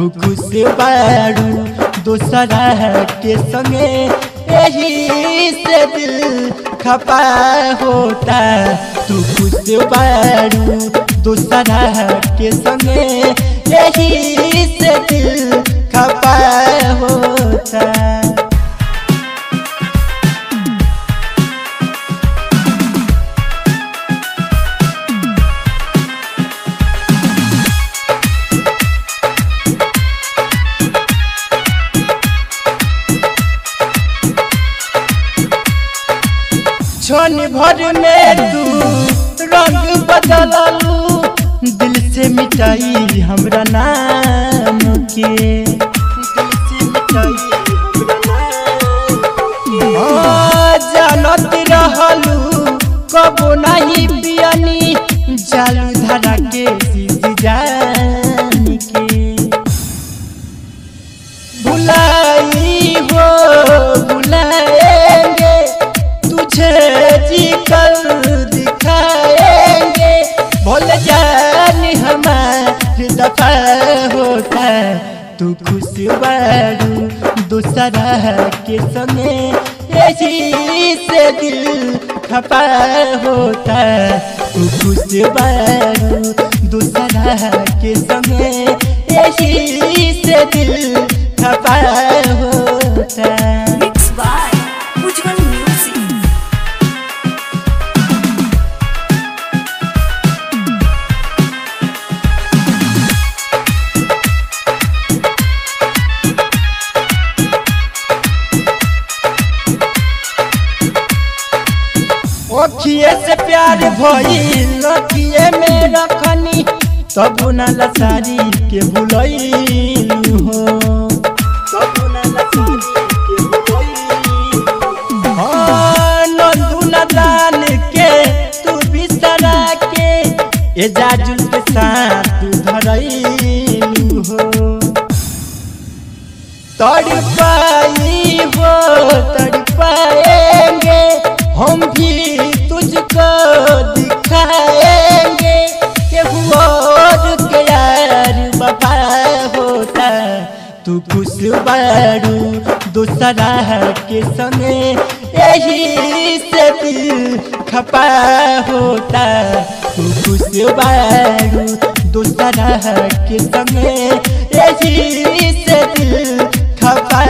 तू खुश बारू दोसरा के संगे यही से दिल खपा होता। तू खुश बारू दोसरा के संगे यही से दिल खपा होता। क्षण भर में तू रंग बदललू, दिल से मिटाई हमरा नाम के, दिल से मिटाई हमरा नाम। जानत रहलू कबो नहीं पियनी, जालू धारा के सीध जान के। भुलाई हो भुलाएंगे तुझे जी कल दिखाएंगे, भूल जान हमारे दफा होता। तू खुश बारू दूसरा के संगे यही से दिल खपा होता। तू खुश बारू दूसरा के संगे यही से दिल खपा होता। Mix by Ujjwal music. ओखिए से प्यार भइल अखिए में रखनी, तब ना लसारी के भुलैलू हो, तब ना लसारी के भुलैलू। हाँ नंदू नदान के तू बिसरा के ए जाजुल के साथ धरैलू हो। तड़पाई हो तड़पाएंगे हम भी तुझको दिखाएंगे, के और के यार वफा होता। तू खुश बारू दूसरा के संगे यही से दिल खपा होता। तू खुश बारू दूसरा के संगे यही से दिल खपा